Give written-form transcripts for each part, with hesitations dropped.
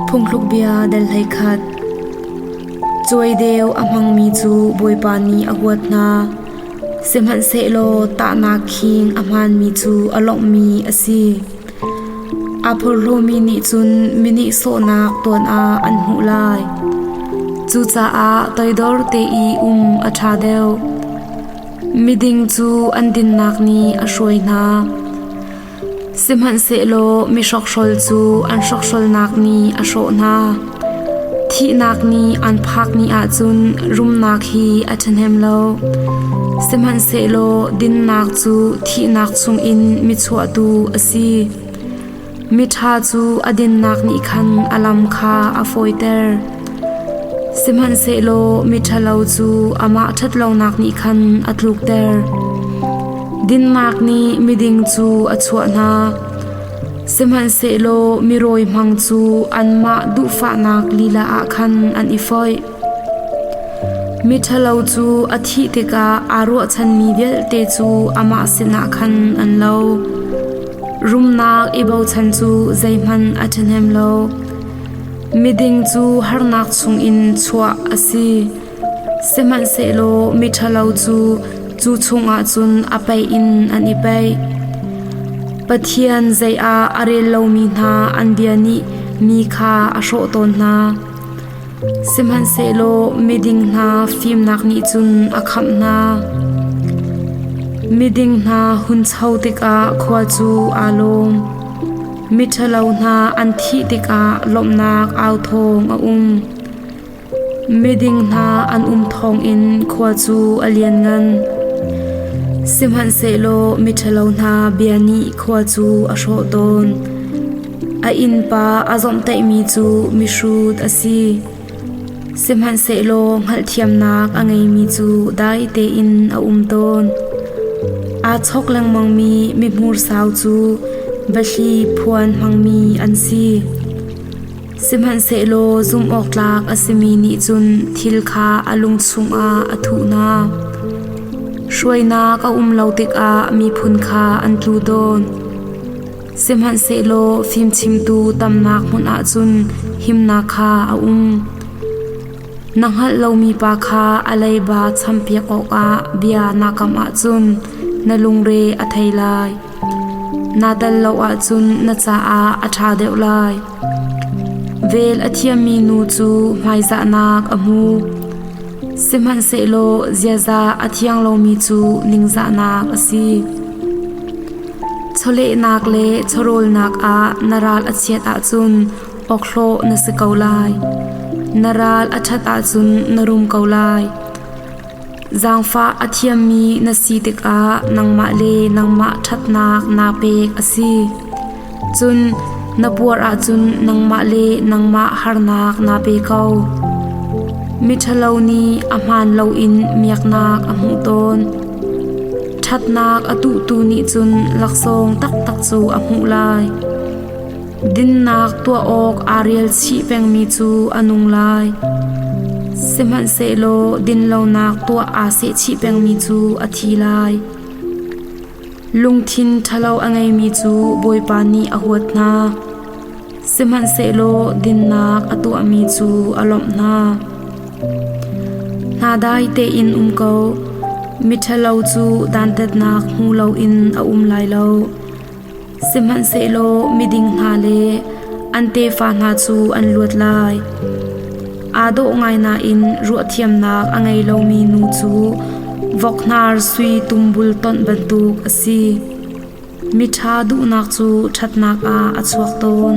Phungthluk bia dal 11. Cuai deu a hmangmi cu Bawipa nih a huat hna. Sihmanhsehlaw tahnak khing a hmaanmi cu a lawmhmi a si. Aa phorhlawmi nih cun mi nihsawhnak tuan ah an hmuh lai. Cucaah toidor te i um a ṭha deuh. Miding cu an dinnak nih a hruai hna. Sihmanhsehlaw mihrokhrawl cu an hrokhrolnak nih a hrawh hna. Thihnak nih an phak ni ahcun rumnak hi a ṭhahnem lo. Sihmanhsehlaw dinnak cu thihnak chungin michuahtu a si. Miṭha cu a dinnak nih khan a lam kha a fawiter. Sihmanhsehlaw miṭhalo cu amah ṭhatlonak nih khan a tlukter. Dinnak nih miding cu a chuah hna. Sihmanhsehlaw mirawi hmang cu anmah duhfahnak lila ah khan an i foih. Miṭhalo cu a thih tikah aa ruahchanmi vialte cu amah sinah khan an lo. Rumnak i bochan cu zeihmanh a ṭhahnem lo. Miding cu harnak chungin chuah a si. Sihmanhsehlaw miṭhalo cu cu chungah cun a paih in an i paih. Pathian zei ah a rel lomi hna an bia nih mi kha a hrawh tawn hna. Sihmanhsehlaw miding hna fimnak nih cun a khamh hna. Miding hna huncho tikah khua cu aa lawm. Miṭhalo hna an thih tikah lawmhnak au thawng a um. Miding hna an um thawngin khua cu a lianngan. Sihmanhsehlaw miṭhalo hna bia nih khua cu a hrawh tawn. A innpa a zawmhtaihmi cu mihrut a si. Sihmanhsehlaw hngalhthiamnak a ngeimi cu dai tein a um tawn. Aa chok lengmangmi mihmursau cu bahli phuan hmangmi an si. Sihmanhsehlaw zumhawktlak a simi nih cun thil kha a lung chungah a thuh hna. Hruainak a um lo tikah miphun kha an tlu tawn. Sihmanhsehlaw fimchimtu tamnak hmun ah cun himnak kha a um. Na hngalh lomi pa kha a leiba champiak awkah bia naa kam ahcun na lungre a thei lai. Naa tel lo ahcun na caah a ṭha deuh lai. Vel a thiammi nu cu hmaizahnak a hmu. Sihmanhsehlaw ziaza a thiang lomi cu ningzahnak a si. Chawlehnak le chawhrawlnak ah na ral a chiat ahcun awkhlawh na si ko lai. Na ral a ṭhat ahcun na rum ko lai. Zaangfah a thiammi na si tikah nangmah le nangmah ṭhatnak naa pek a si. Cun na puar ahcun nangmah le nangmah harnak naa pe ko. Miṭhalo nih a hmaan loin miaknak a hmuh tawn. Ṭhatnak a tuhtu nih cun laksawng taktak cu a hmuh lai. Dinnak tuah awk aa rial chih pengmi cu a nung lai. Sihmanhsehlaw dinlonak tuah aa sehchih pengmi cu a thi lai. Lungthin ṭhalo a ngeimi cu Bawipa nih a huat hna. Sihmanhsehlaw dinnak a tuahmi cu a lawmh hna. Hna dai tein um ko. Miṭhalo cu dantatnak hmu loin a um lai lo. Sihmanhsehlaw miding hna le an tefa hna cu an luat lai. Aa dawh ngai nain ruahthiamnak a ngei lomi nu cu vok hnar sui tumbul tonh bantuk a si. Miṭha duhnak cu ṭhatnak ah a chuak tawn.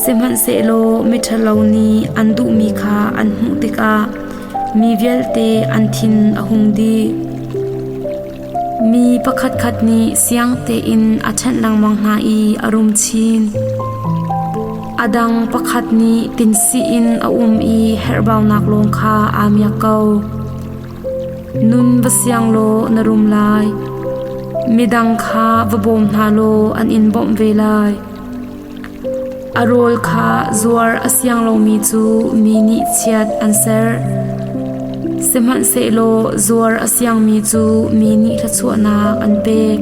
Sihmanhsehlaw miṭhalo nih an duhmi kha an hmuh tikah mi vialte an thin a hung dih. Mi pakhatkhat nih siang tein a ṭhenh lengmang hna i a rum chin. A dang pakhat nih tinsih in a um i herhbaunak lawng kha aa miak ko. Nun va siang law na rum lai. Midang kha va bawm hna law an in bawmh ve lai. A rawl kha zuar a siang lomi cu mi nih chiat an serh. Sihmanhsehlaw zuar a siangmi cu mi nih thluachuahnak an pek.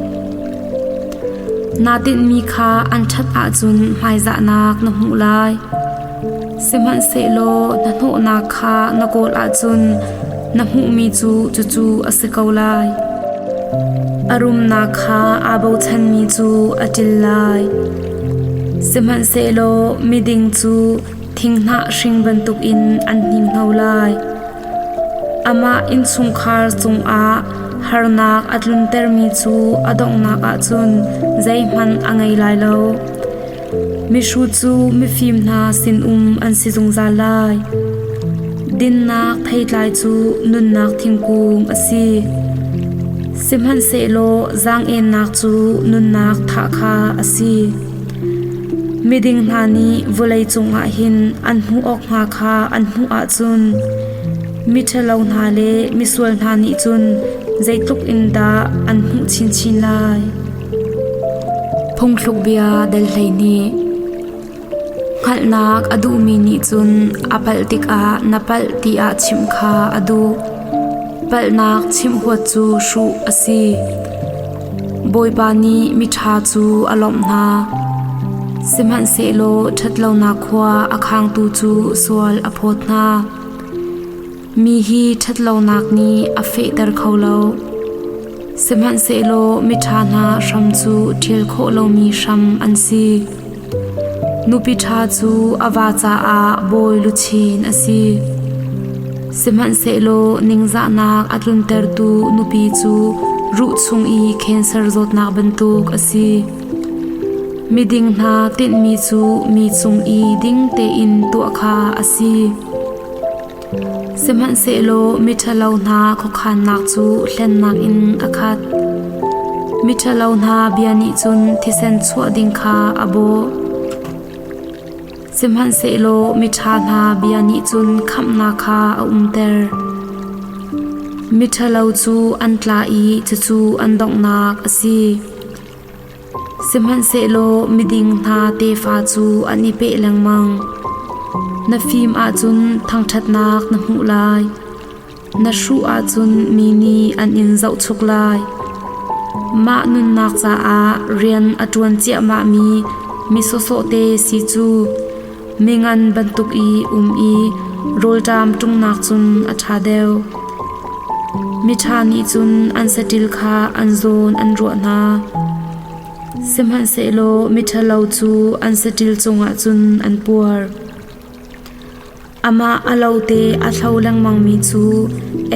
Naa tinhmi kha an ṭhat ahcun hmaizahnak na hmuh lai. Sihmanhsehlaw hnahnawhnak kha na kawl ahcun na hmuhmi cu cucu a si ko lai. A rumnak kha aa bochanmi cu a ṭil lai. Sihmanhsehlaw miding cu thinghnah hring bantukin an hninghno lai. Amah innchungkhar cungah harnak a tluntermi cu a donghnak ah cun zeihmanh a ngei lai lo. Mihrut cu mifim hna sinum an si zungzal lai. Dinnak theitlai cu nunnak thingkung a si. Sihmanhsehlaw zaang-ennak cu nunnak thah kha a si. Miding hna nih vawlei cungah hin an hmuh awk hnga kha an hmuh ahcun miṭhalo hna le misual hna nih cun zeitluk in dah an hmuh chinchin lai. Phungthluk bia dal 12. Hngalhnak a duhmi nih cun a palh tikah na palh tiah chimh kha a duh. Palhnak chimh huat cu hruh a si. Bawipa nih miṭha cu a lawmh hna. Sihmanhsehlaw ṭhatlonak khua a khangtu cu sual a phawt hna. Mi hi ṭhatlonak nih a fehter kho lo. Sihmanhsehlaw miṭha hna hram cu ṭhial khawh lomi hram an si. Nupi ṭha cu a va caah bawi luchin a si. Sihmanhsehlaw ningzahnak a tluntertu nupi cu ruh chung i cancer zawtnak bantuk a si. Miding hna tinhmi cu mi cung i ding tein tuah kha a si. Sihmanhsehlaw miṭhalo hna khuakhannak cu hlennak in a khat. Miṭhalo hna bia nih cun thisen chuah ding kha a bawh. Sihmanhsehlaw miṭha hna bia nih cun khamhnak kha a umter. Miṭhalo cu an tla i cucu an donghnak a si. Sihmanhsehlaw miding hna tefa cu an i peh lengmang. Na fim ahcun thangṭhatnak na hmuh lai. Na hruh ahcun mi nih an in zohchuk lai. Mah nunnak caah rian a ṭuan ciahmahmi mi sawsawhte si cu mingan bantuk i um i rawlṭam ṭungnak cun a ṭha deuh. Miṭha nih cun an saṭil kha an zawn an ruah hna. Sihmanhsehlaw miṭhalo cu an saṭil cungah cun an puar. Amah a lote a hlo lengmangmi cu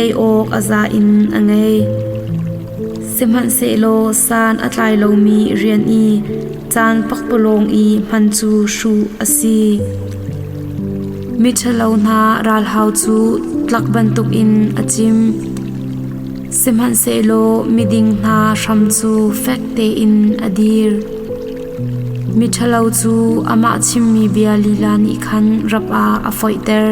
ei awk a za in a ngei. Sihmanhsehlaw san a tlai lomi rian i caan pakpalawng i hman cu hruh a si. Miṭhalo hna ralhau cu tlak bantukin a cim. Sihmanhsehlaw miding hna hram cu fek tein a dir. Miṭhalo cu amah chimmi bia lila nih khan rap ah a foihter.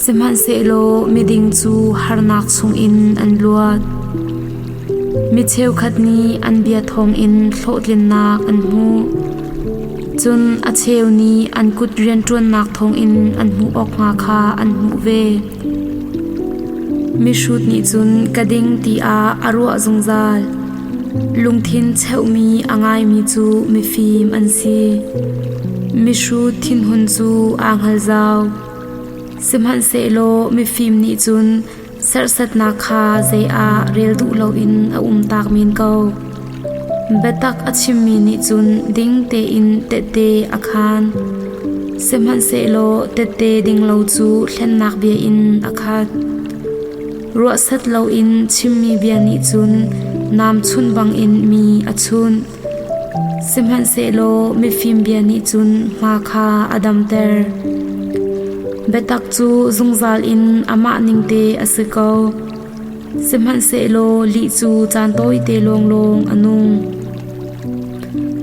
Sihmanhsehlaw miding cu harnak chungin an luat. Mi cheukhat nih an bia thawngin hlawhtlinnak an hmu. Cun a cheu nih an kut rianṭuannak thawngin an hmuh awk hnga kha an hmuh ve. Mihrut nih cun ka ding tiah a ruah zungzal. Lungthin cheuhmi a ngaimi cu mifim an si. Mihrut thinhun cu aa hngal zau. Sihmanhsehlaw mifim nih cun serhsatnak kha zei ah rel duh loin a umtak men ko. Biatak a chimmi nih cun ding tein tehte a khaan. Sihmanhsehlaw tehte ding lo cu hlennak bia in a khat. Ruahsat loin chimmi bia nih cun nam chunh bangin mi a chunh. Sihmanhsehlaw mifim bia nih cun hma kha a damter. Biatak cu zungzal in amah ningte a si ko. Sihmanhsehlaw lih cu caan tawite lawnglawng a nung.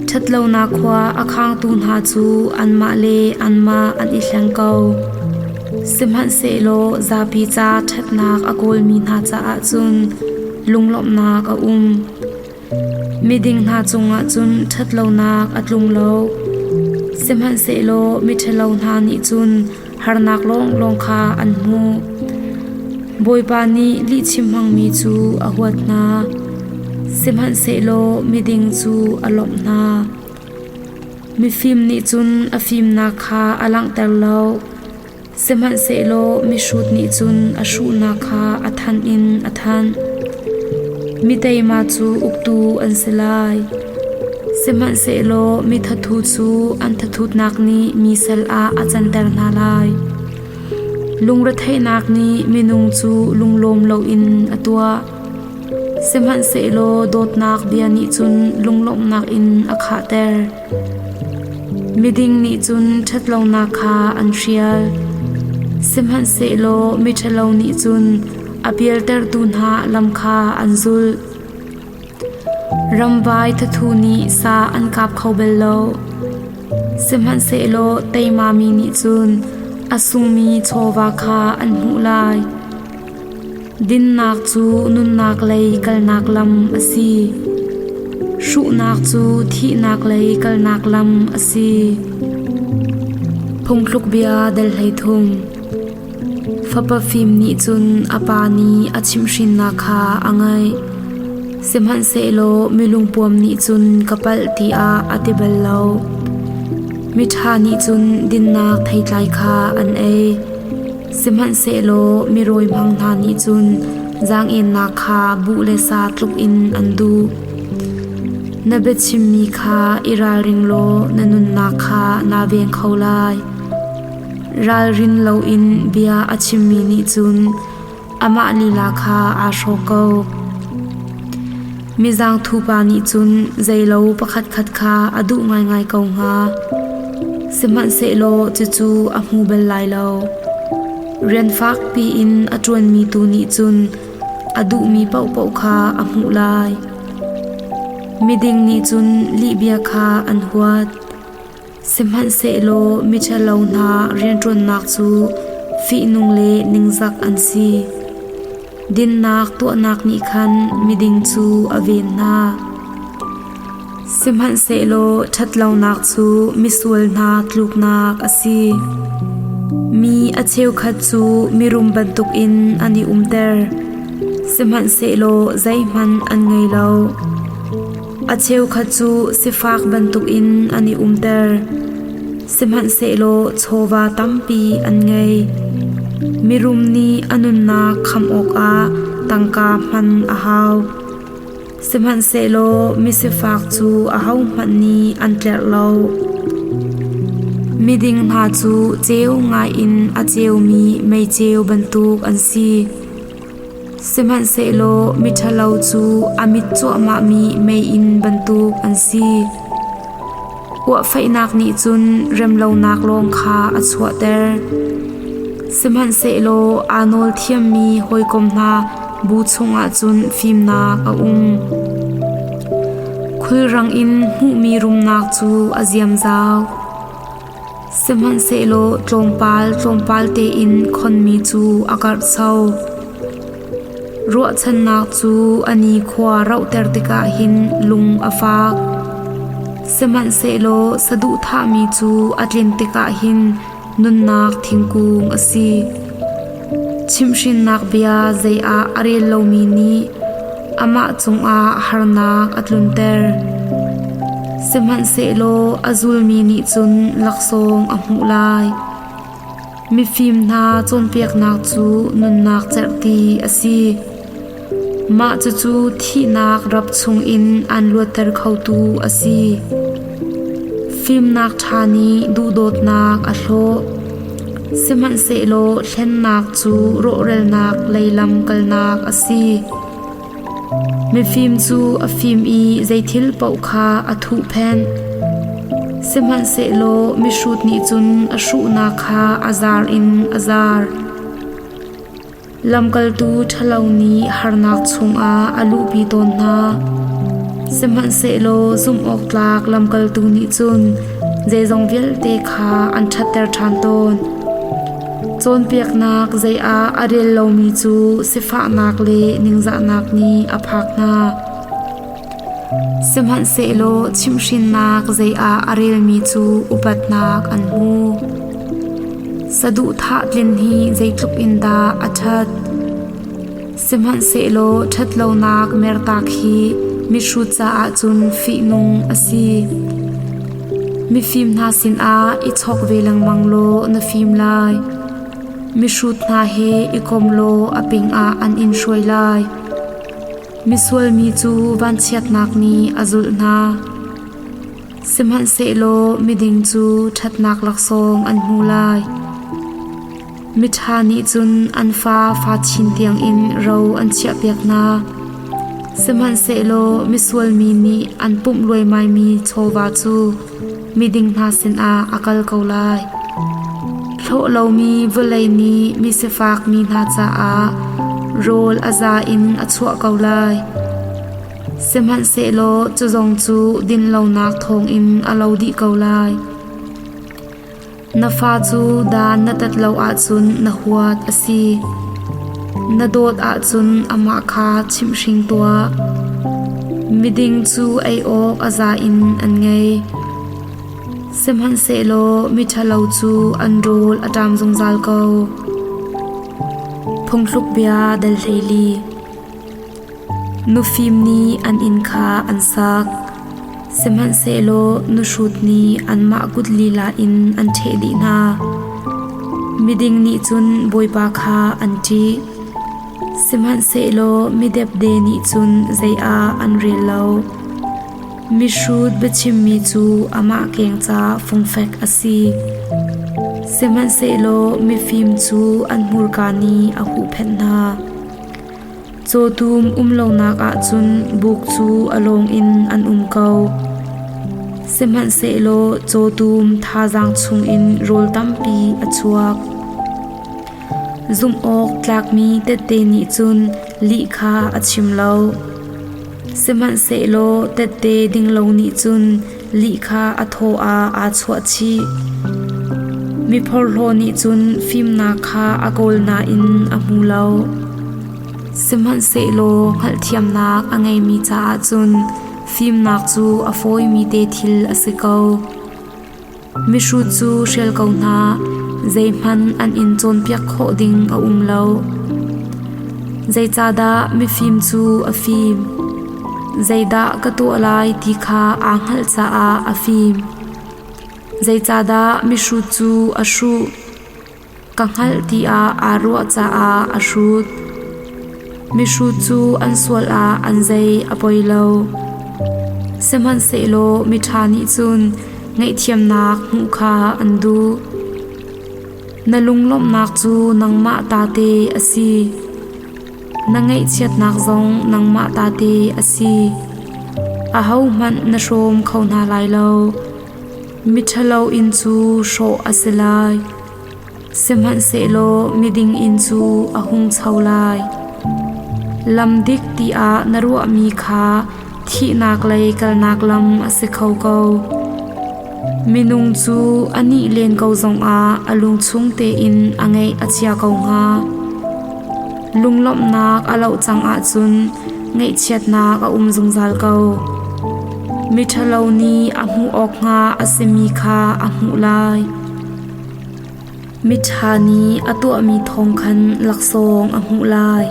Ṭhatlonak khua a khangtu hna cu anmah le anmah an i hleng ko. Sihmanhsehlaw zapi ca ṭhatnak a kawlmi hna caah cun lunglawmhnak a um. Miding hna cungah cun ṭhatlonak a tlung lo. Sihmanhsehlaw miṭhalo hna nih cun harnak lawnglawng kha an hmuh. Bawipa nih lihchim hmangmi cu a huat hna. sihmanhsehlaw miding cu a lawmh hna. Mifim nih cun a fimnak kha a langhter lo, sihmanhsehlaw mihrut nih cun a hruhnak kha a thanh in a thanh. Mi teima cu uktu an si lai, sihmanhsehlaw mi thathu cu an thathutnak nih mi sal ah a canter hna lai. Lungretheihnak nih minung cu lunglawm loin a tuah. Sihmanhsehlaw dawtnak bia nih cun lunglawmhnak in a khahter. Miding nih cun ṭhatlonak kha an hrial. Sihmanhsehlaw miṭhalo nih cun a pialtertu hna lam kha an zulh. Ramvai thathu nih sa an kap kho bal lo. Sihmanhsehlaw teimami nih cun a sungmi chawva kha an hmuh lai. Dinnak cu nunnak lei kalnak lam a si. Hruhnak cu thihnak lei kalnak lam a si. Phungthluk bia dal 13. Fapa fim nih cun a pa nih a chimhhrinnak kha a ngaih. Sihmanhsehlaw milungpuam nih cun ka palh tiah a ti bal lo. Miṭha nih cun dinnak theitlai kha an ei. Sihmanhsehlaw mirawi hmang hna nih cun zaang-ennak kha buh le sa tluk in an duh. Na biachimmi kha i ralring law na nunnak kha naa veng kho lai. Ralrin loin bia a chimmi nih cun amah lila kha aa hrawk ko. Mizangthu pa nih cun zeilo pakhatkhat kha a duh ngaingai ko hnga. Sihmanhsehlaw cucu a hmu bal lai lo. Rian fak piin a ṭuanmi tu nih cun a duhmi paohpaoh kha a hmuh lai. Miding nih cun lihbia kha an huat. Sihmanhsehlaw miṭhalo hna rianṭuannak cu fihnung le ningzak an si. Dinnak tuahnak nih khan miding cu a ven hna. Sihmanhsehlaw ṭhatlonak cu misual hna tluknak a si. Mi a cheukhat cu mirum bantukin an i umter, sihmanhsehlaw zeihmanh an ngei lo. A cheukhat cu sifak bantukin an i umter, sihmanhsehlaw chawva tampi an ngei. Mirum nih a nunnak khamh awkah tangka hman a hau. Sihmanhsehlaw misifak cu ahohmanh nih an tlerh lo. Miding hna cu ceu ngaiin a ceumi meiceu bantuk an si. Sihmanhsehlaw miṭhalo cu a mit cuahmahmi meiinn bantuk an si. Uahfaihnak nih cun remlonak lawng kha a chuahter. Sihmanhsehlaw aa nawl thiammi hawikom hna bu chungah cun fimnak a um. Khulrang in hmuhmi rumnak cu a ziamzau. Sihmanhsehlaw tlawmpal tlawmpal tein khonmi cu a karhcho. Ruahchannak cu a nikhua rohter tikah hin lung a fak. Sihmanhsehlaw saduhthahmi cu a tlin tikah hin nunnak thingkung a si. Chimhhrinnak bia zei ah a rel lomi nih amah cungah harnak a tlunter. Sihmanhsehlaw a zulmi nih cun laksawng a hmuh lai. Mifim hna cawnpiaknak cu nunnak cerhti a si. Mah cucu thihnak rap chungin aan luatter khotu a si. Fimnak ṭha nih duhdawtnak a hlawh. Sihmanhsehlaw hlennak cu rawhralnak lei lam kalnak a si. Mifim cu a fim i zeithil paoh kha a thuhphenh. Sihmanhsehlaw mihrut nih cun a hruhnak kha a zar in a zar. Lamkaltu ṭhalo nih harnak chungah a luhpi tawn hna. Sihmanhsehlaw zumhawktlak lamkaltu nih cun zeizong vialte kha an ṭhatter ṭhan tawn. Cawnpiaknak zei ah a rel lomi cu sifahnak le ningzahnak nih a phak hna. Sihmanhsehlaw chimhhrinnak zei ah a relmi cu upatnak an hmu. Saduhthah tlin hi zeitluk in dah a ṭhat! Sihmanhsehlaw ṭhatlonak mertak hi Mihrut caah cun fihnung a si. Mifim hna sinah i chawk ve lengmang law na fim lai. Mihrut hna he i kom law a pingah an in hruai lai. Misual mi cu vanchiatnak nih a zulh hna. Sihmanhsehlaw miding cu ṭhatnak laksawng an hmu lai. Miṭha nih cun an fa fa chin tiangin ro an chiahpiak hna. Sihmanhsehlaw misual mi nih an pumh luaimaimi chawva cu miding hna sinah a kal ko lai. Hlawh lomi vawlei nih misifak mi hna caah rawl a za in a chuah ko lai. Sihmanhsehlaw cu zong cu dinlonak thawngin a lo dih ko lai. Na fa cu dan na tat lo ahcun na huat a si. Na dawt ahcun amah kha chimhhring tuah. Miding cu ei awk a za in an ngei. Sihmanhsehlaw miṭhalo cu an rawl a ṭam zungzal ko. Phungthluk bia dal 14. Nufim nih an inn kha an sak. Sihmanhsehlaw nuhrut nih anmah kut lila in an ṭheh dih hna. Miding nih cun Bawipa kha an ṭih. Sihmanhsehlaw midepde nih cun zei ah an rel lo. Mihrut biachimmi cu amah keng ca fungfek a si. Sihmanhsehlaw mifim cu an hmurka nih a huhphenh hna. Cawtum um lonak ahcun buk cu a lawng in an um ko. Sihmanhsehlaw cawtum thazaang chungin rawl tampi a chuak. Zumh awk tlakmi tette nih cun lih kha a chim lo. Sihmanhsehlaw tette dinglo nih cun lih kha a thaw ah aa chuah chih. Mi phorhlaw nih cun fimnak kha a kawl nain a hmu lo. Sihmanhsehlaw hngalhthiamnak a ngeimi caah cun fimnak cu a fawimi te thil a si ko. Mihrut cu hrial ko hna, zeihmanh an in cawnpiak khawh ding a um lo. Zeicahdah mifim cu a fim? Zeidah ka tuah lai ti kha aa hngalh caah a fim. Zeicahdah mihrut cu a hruh? Ka hngalh tiah aa ruah caah a hrut. Mihrut cu an sual ah an zei a poi lo. Sihmanhsehlaw miṭha nih cun ngaihthiamnak hmuh kha an duh. Na lunglawmhnak cu nangmah ta te a si. Na ngaihchiatnak zong nangmah ta te a si. Ahohmanh na hrawm kho hna lai lo. Miṭhalo inn cu hrawh a si lai. Sihmanhsehlaw miding inn cu a hungcho lai. Lam dik tiah na ruahmi kha thihnak lei kalnak lam a si kho ko. Minung cu a nih len ko zongah a lungchung tein a ngaih a chia ko hnga. Lunglawmhnak a loh cang ahcun ngaihchiatnak a um zungzal ko. Miṭhalo nih a hmuh awk hnga a simi kha a hmuh lai. Miṭha nih a tuahmi thawng khan laksawng a hmuh lai.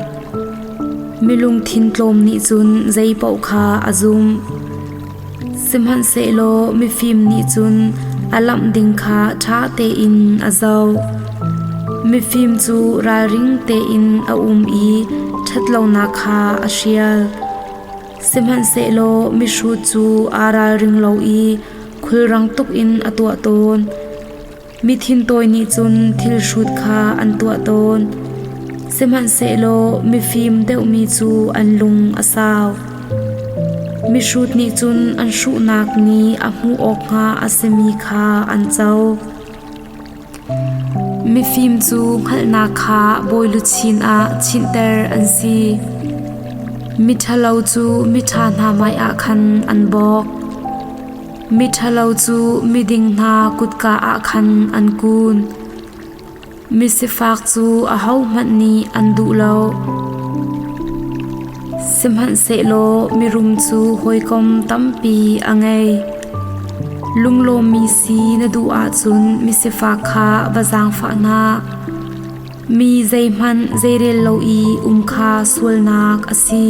Mi lungthin tlawm nih cun zei paoh kha a zumh. Sihmanhsehlaw mifim nih cun a lamh ding kha ṭha tein a zoh. Mifim cu ralring tein a um i ṭhatlonak kha a hrial. Sihmanhsehlaw mihrut cu aa ralring lo i khulrang tuk in a tuah tawn. Mi thintawi nih cun thil hrut kha an tuah tawn. Sihmanhsehlaw mifim deuhmi cu an lung a sau. Mihrut nih cun an hruhnak nih a hmuh awk hnga a simi kha an co. Mifim cu hngalhnak kha bawi luchin ah chinhter an si. Miṭhalo cu miṭha hna hmaiah khan an bawk. Miṭhalo cu miding hna kutka ah khan an kun. Misifak cu ahohmanh nih an duh lo. Sihmanhsehlaw mirum cu hawikom tampi a ngei. Lunglawmmi si na duh ahcun misifak kha va zaangfah hna. Mi zeihmanh zeirel lo i um kha sualnak a si.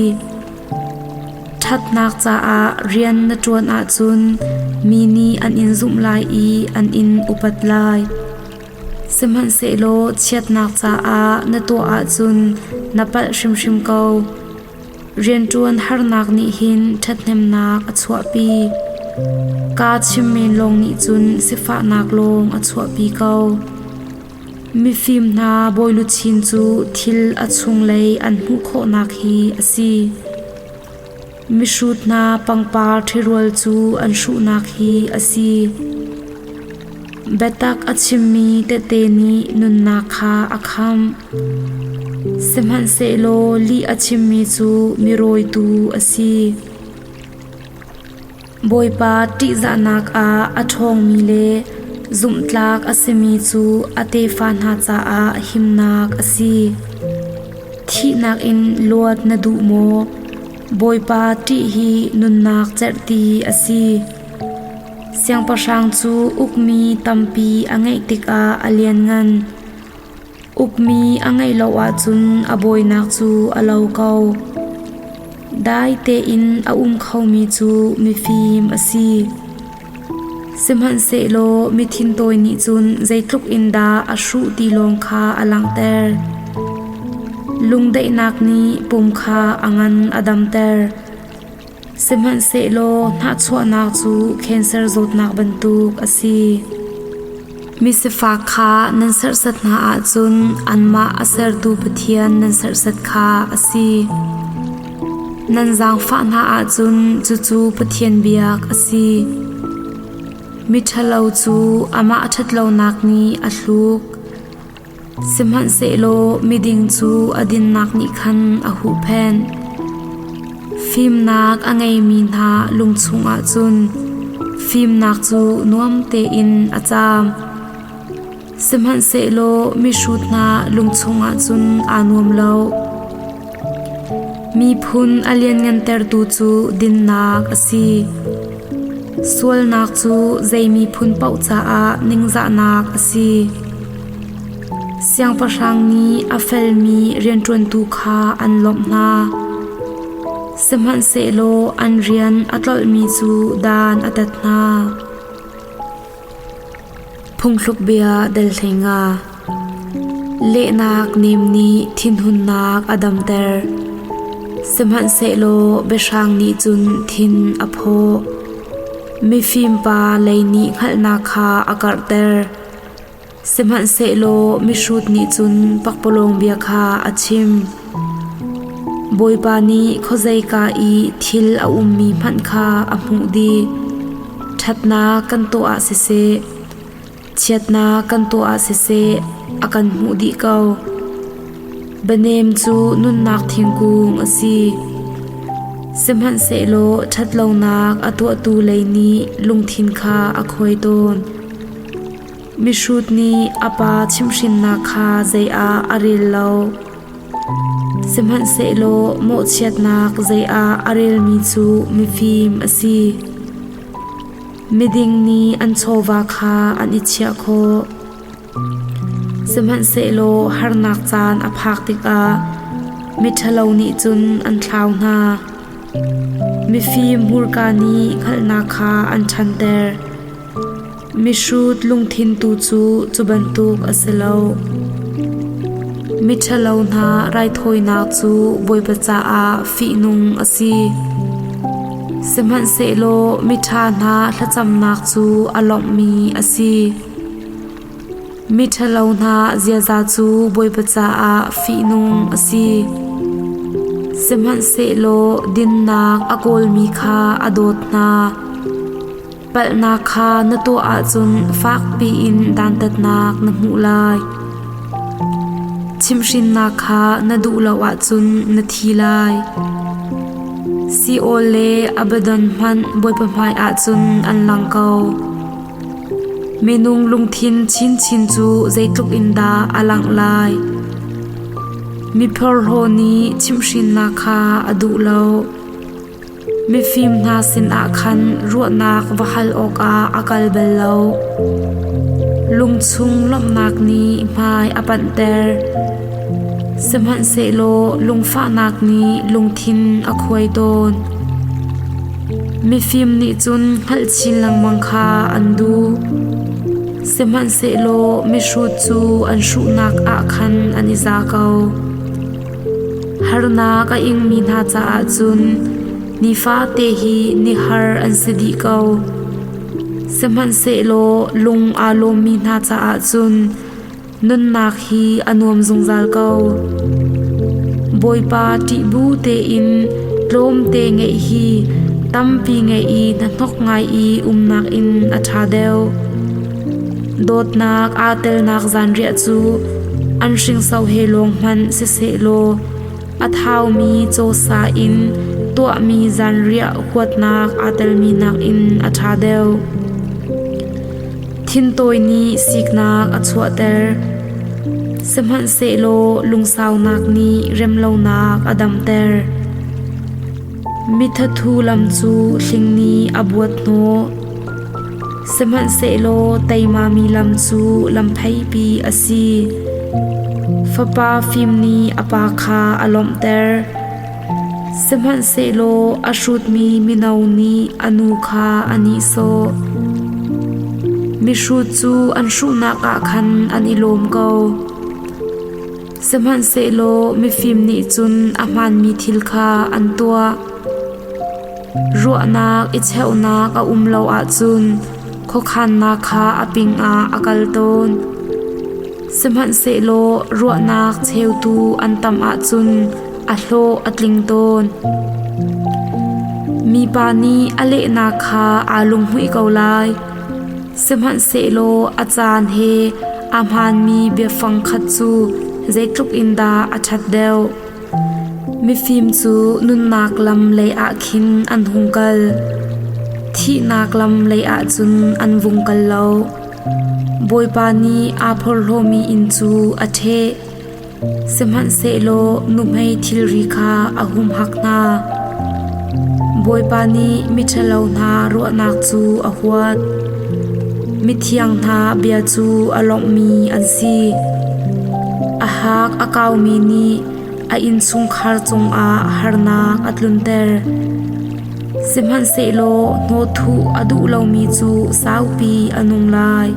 Ṭhatnak caah rian na ṭuan ahcun mi nih an in zumh lai i an in upat lai. Sihmanhsehlaw chiatnak caah na tuah ahcun na palh hrimhrim ko. Rianṭuan harnak nih hin ṭhathnemnak a chuahpi. Kaa chim men lawng nih cun sifahnak lawng a chuahpi ko. Mifim hna bawiluchin cu thil a chunglei an hmuh khawhnak hi a si. Mihrut hna pangpar ṭhirual cu an hruhnak hi a si. Biatak a chimmi tehte nih nunnak kha a khamh. Sihmanhsehlaw lih a chimmi cu mi rawitu a si. Bawipa ṭihzahnak ah a ṭhawngmi le zumhtlak a simi cu a tefa hna caah himnak a si. Thihnak in luat na duh maw? Bawipa ṭih hi nunnak cerhti a si. Siangpahrang cu ukmi tampi a ngeih tikah a lianngan. Ukmi a ngeih lo ahcun a bawinak cu a lo ko. Dai tein a um khomi cu mifim a si. Sihmanhsehlaw mi thintawi nih cun zeitluk in dah a hruh ti lawng kha a langhter. Lungdaihnak nih pum kha a ngan a damter. Sihmanhsehlaw hnahchuahnak cu cancer zawtnak bantuk a si. Misifak kha nan serhsat hna ahcun anmah a sertu Pathian nan serhsat kha a si. Nan zaangfah hna ahcun cucu Pathian biak a si. Miṭhalo cu amah ṭhatlonak nih a hluk. Sihmanhsehlaw miding cu a dinnak nih khan a huhphenh. Fimnak a ngeimi hna lung chungah cun fimnak cu nuam tein a caam. Sihmanhsehlaw mihrut hna lung chungah cun aa nuam lo. Miphun a lianngantertu cu dinnak a si. Sualnak cu zei miphun paoh caah ningzahnak a si. Siangpahrang nih a felmi rianṭuantu kha an lawmh hna. Sihmanhsehlaw an rian a tlolhmi cu dan a tat hna. Phungthlukbia dal 15. Lehnak nem nih thinhunnak a damter. Sihmanhsehlaw biahrang nih cun thin a phaw. Mifim pa lei nih hngalhnak kha a karhter. Sihmanhsehlaw mihrut nih cun pakpalawng bia kha a chim. Bawipa nih khuazeika i thil a ummi hmanh kha a hmuh dih. Ṭhatnak kan tuah ah siseh, chiatnak kan tuah ah siseh, a kan hmuh dih ko. Bianem cu nunnak thingkung a si. Sihmanhsehlaw ṭhatlonak a tuahtu lei nih lungthin kha a khuai tawn. Mihrut nih a pa chimhhrinnak kha zei ah a rel lo. Sihmanhsehlaw mawhchiatnak zei ah a relmi cu mifim a si. Miding nih an chawva kha an i chiah khawh. Sihmanhsehlaw harnak caan a phak tikah miṭhalo nih cun an thlau hna. Mifim hmurka nih hngalhnak kha an ṭhanter. Mihrut lungthin tu cu cu bantuk a si lo. Miṭhalo hna raithawinak cu Bawipa caah fihnung a si. Sihmanhsehlaw miṭha hna thlacamnak cu a lawmhmi a si. Miṭhalo hna ziaza cu Bawipa caah fihnung a si. Sihmanhsehlaw dinnak a kawlmi kha a dawt hna. Palhnak kha na tuah ahcun fakpi in dantatnak na hmuh lai. Chimhhrinnak kha na duh lo ahcun na thi lai. Seol le Abaddon hmanh Bawipa hmai ahcun an lang ko. Minung lungthin chinchin cu zeitluk in dah a langh lai. Miphorhlaw nih chimhhrinnak kha a duh lo. Mifim hna sinah khan ruahnak va hal awkah a kal bal lo. Lungchung lawmhnak nih hmai a panhter. Sihmanhsehlaw lungfahnak nih lungthin a khuai tawn. Mifim nih cun hngalh chin lengmang kha an duh. Sihmanhsehlaw mihrut cu an hruhnak ah khan an i za ko. Harnak a ingmi hna caah cun nifate hi ni har an si dih ko. Sihmanhsehlaw lung aa lawmmi hna caah cun nunnak hi a nuam zungzal ko. Bawipa ṭih bu tein tlawmte ngeih hi tampi ngeih i hnahnok ngai i umnak in a ṭha deuh. Dawtnak aa telnak zanriah cu an hringso he lawng hmanh sisehlaw a thaumi cawsa in tuahmi zanriah huatnak aa telmi nakin a ṭha deuh. Thintawi nih siknak a chuahter, sihmanhsehlaw lungsaunak nih remlonak a damter. Mithathu lam cu hling nih a buat hnawh, sihmanhsehlaw teimami lam cu lampheipi a si. Fapa fim nih a pa kha a lawmhter, Sihmanhsehlaw a hrutmi mino nih a nu kha a nihsawh. Mihrut cu an hruhnak ah khan an i lawm ko. Sihmanhsehlaw mifim nih cun a hmaanmi thil kha an tuah. Ruahnak i cheuhnak a um lo ahcun khuakhannak kha a pingah a kal tawn. Sihmanhsehlaw ruahnak cheutu an tam ahcun a hlawh a tling tawn. Mipa nih a lehnak kha aa lunghmuih ko lai, sihmanhsehlaw a caan he a hmaanmi biafang khat cu zeitluk in dah a ṭhat deuh. Mifim cu nunnak lam leiah khin an hung kal, thihnak lam leiah cun an vung kal lo. Bawipa nih aa phorhlawmi inn cu a ṭheh. Sihmanhsehlaw nuhmei thilri kha a humhak hna. Bawipa nih miṭhalo hna ruahnak cu a huat. Mithiang hna bia cu a lawmhmi an si. A hak a kaumi nih a innchungkhar cungah harnak a tlunter. Sihmanhsehlaw hnawthuh a duh lomi cu saupi a nung lai.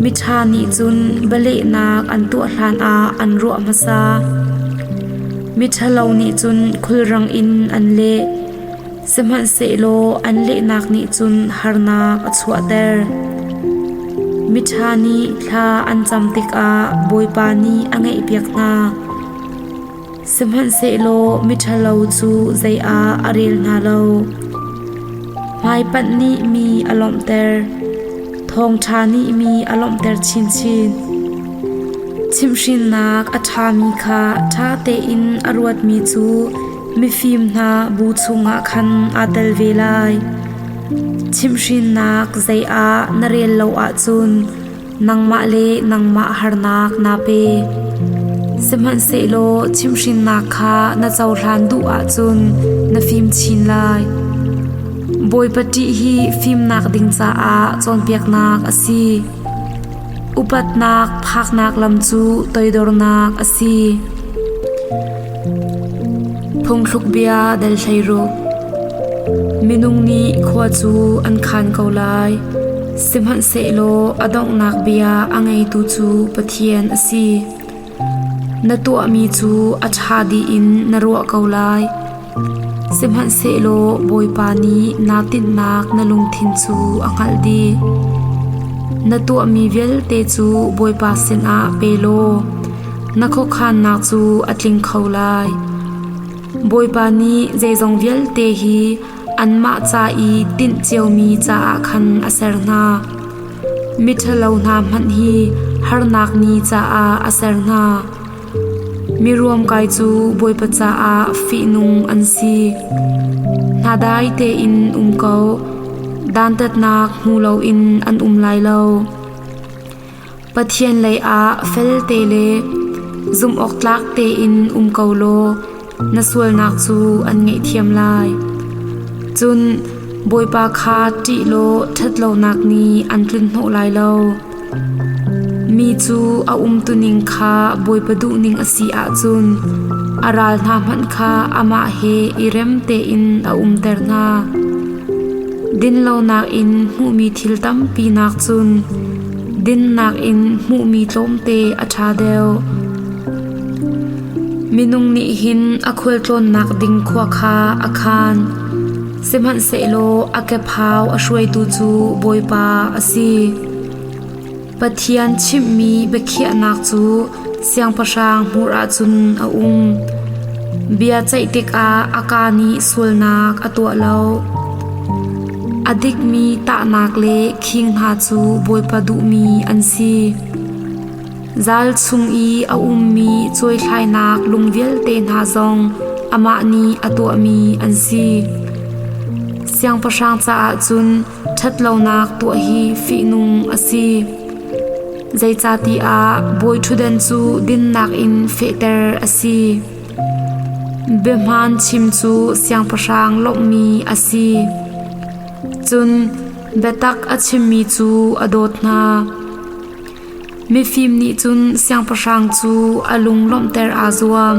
Miṭha nih cun bialehnak an tuah hlanah an ruah hmasa. Miṭhalo nih cun khulrang in an leh, sihmanhsehlaw an lehnak nih cun harnak a chuahter. Miṭha nih thla an cam tikah Bawipa nih a ngaihpiak hna. Sihmanhsehlaw miṭhalo cu zei ah a rel hna lo. Hmaipanh nih mi a lawmhter, thawngṭha nih mi a lawmhter chinchin. Chimhhrinnak a ṭhami kha ṭha tein a ruatmi cu mifim hna bu chungah khan aa tel ve lai. Chimhhrinnak zei ah na rel lo ahcun nangmah le nangmah harnak naa pe. Sihmanhsehlaw chimhhrinnak kha na cohlan duh ahcun na fim chin lai. Bawipa ṭih hi fimnak ding caah cawnpiaknak a si. Upatnak phaknak lam cu toidornak a si. Phungthluk bia dal 16. Minung nih khua cu an khan ko lai. Sihmanhsehlaw a donghnak bia a ngeitu cu Pathian a si. Na tuahmi cu a ṭha dih in na ruah ko lai. Sihmanhsehlaw Bawipa nih naa tinhnak na lungthin cu a hngalh dih. Na tuahmi vialte cu Bawipa sinah pe law na khuakhannak cu a tling kho lai. Bawipa nih zeizong vialte hi anmah ca i tinh ciomi caah khan a ser hna. Miṭhalo hna hmanh hi harnak ni caah a ser hna. Miruamkai cu Bawipa caah fihnung an si. Hna dai tein um ko, dantatnak hmu loin an um lai lo. Pathian lei ah felte le zumhawktlak tein um ko law na sualnak cu an ngaihthiam lai. Cun Bawipa kha ṭih law ṭhatlonak nih an tlunhnawh lai lo. Mi cu a umtuning kha Bawipa duhning a si ahcun a ral hna hmanh kha amah he i rem tein a umter hna. Dinlonak in hmuhmi thil tampi nakcun dinnak in hmuhmi tlawmte a ṭha deuh. Minung nih hin a khualtlawnnak ding khua kha a khaan, sihmanhsehlaw a kephau a hruaitu cu Bawipa a si. Pathian chimhmi biakhiahnak cu siangpahrang hmur ah cun a um. Bia ceih tikah a kaa nih sualnak a tuah lo. A dikmi tahnak le khing hna cu Bawipa duhmi an si. Zal chung i a ummi cuaithlainak lung vialte hna zong amah nih a tuahmi an si. Siangpahrang caah cun ṭhatlonak tuah hi fihnung a si. Zeicahtiah bawiṭhutdan cu dinnak in fehter a si. Biahmaan chim cu siangpahrang lawmhmi a si. Cun biatak a chimmi cu a dawt hna. Mifim nih cun siangpahrang cu a lung lawmhter aa zuam.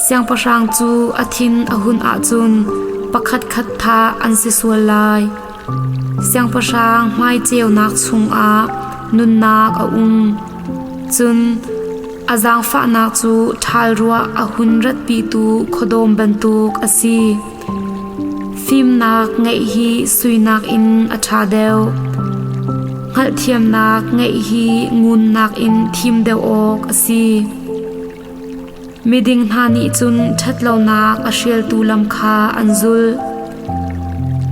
Siangpahrang cu a thin a hun ahcun pakhatkhat thah an si sual lai. Siangpahrang hmai ceunak chungah nunnak a um. Cun a zaangfahnak cu ṭhal ruah a hun ratpitu khuadawm bantuk a si. Fimnak ngeih hi sui nakin a ṭha deuh. Hngalhthiamnak ngeih hi ngun nakin thim deuh awk a si. Miding hna nih cun ṭhatlonak a hrialtu lam kha an zulh.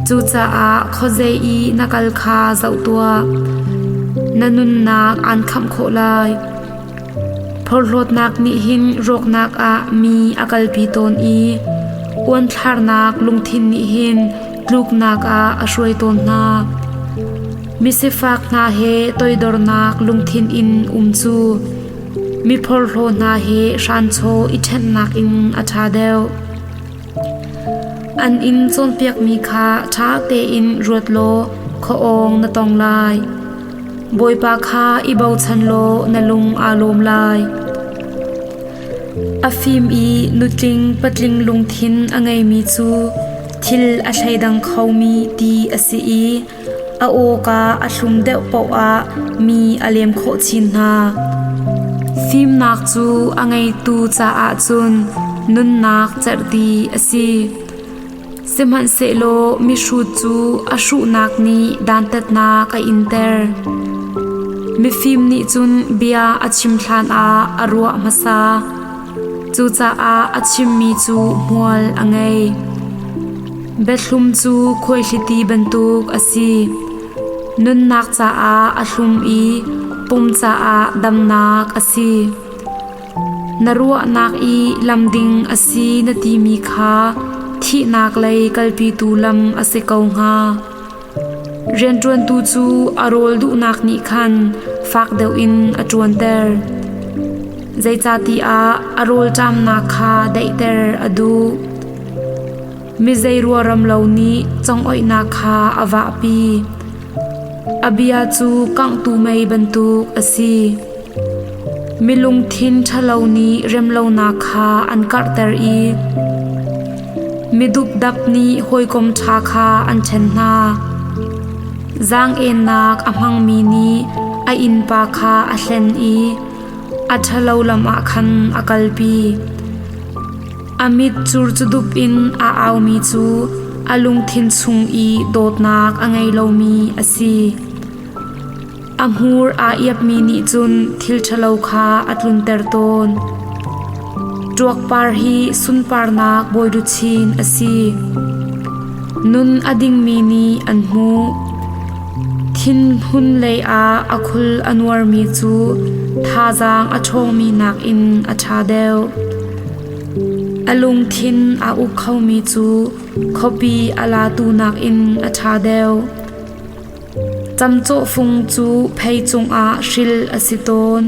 Cucaah khuazei i na kal kha zoh tuah. Na nunnak aan khamh khawh lai. Phorhlawtnak nih hin rawknak ah mi a kalpi tawn i uanthlarnak lungthin nih hin tluknak ah a hruai tawn hna. Misifak hna he toidornak lungthin in um cu mi phorhlaw hna he hranchaw i ṭhennak in a ṭha deuh. An inn cawnpiakmi kha ṭha tein ruat law khuaawng na tong lai. Bawipa kha i bochan law na lung aa lawm lai. A fim i nutling patling lungthin a ngeimi cu thil a thleidang khomi ti a si i a awka a thlum deuh paoh ah mi a lem khawh chin hna. Fimnak cu a ngeitu caah cun nunnak cerhti a si. Sihmanhsehlaw mihrut cu a hruhnak nih dantatnak a inter. Mifim nih cun bia a chim hlanah a ruah hmasa. Cucaah a chimmi cu hmual a ngei. Biathlum cu khuaihliti bantuk a si. Nunnak caah a hlum i pum caah damnak a si. Na ruahnak i lam ding a si na timi kha thihnak lei kalpitu lam a si ko hnga. Rianṭuantu cu a rawl duhnak nih khan fak deuh in a ṭuanter. Zeicahtiah a rawlṭamnak kha daihter a duh. Mi zeiruaram lo nih congoihnak kha a vahpi. A bia cu kanghtu mei bantuk a si. Mi lungthin ṭhalo nih remlonak kha an karhter i midupdap nih hawikom ṭha kha an ṭhen hna. Zaang-ennak a hmangmi nih a innpa kha a hlen i a ṭhalo lam ah khan a kalpi. A mit curcudup in a aumi cu a lungthin chung i dawtnak a ngei lomi a si. A hmur aa iapmi nih cun thil ṭhalo kha a tlunter tawn. Ṭuakpar hi sunparnak bawiluchin a si. Nun a dingmi nih an hmuh. Thinhun lei ah a khul a nuarmi cu thazaang a ṭhawngmi nakin a ṭha deuh. A lungthin aa uk khomi cu khuapi a latu nakin a ṭha deuh. Camcawhfung cu phei cungah hril a si tawn.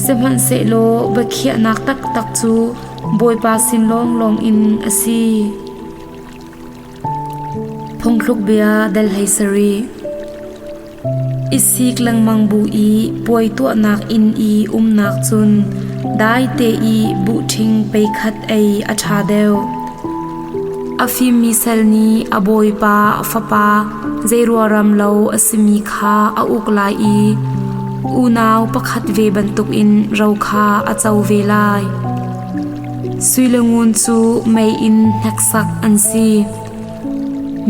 Sihmanhsehlaw biakhiahnak taktak cu Bawipa sin lawnglawng in a si. Phungthluk bia dal hlei sarih. I sik lengmang bu i puai tuahnak inn i umnak cun daite i buhṭhing peikhat ei a ṭha deuh. A fimmi sal nih a bawipa a fapa zeiruaram lo a simi kha a uk lai i unau pakhat ve bantukin ro kha a co ve lai. Sui le ngun cu mei in hneksak an si.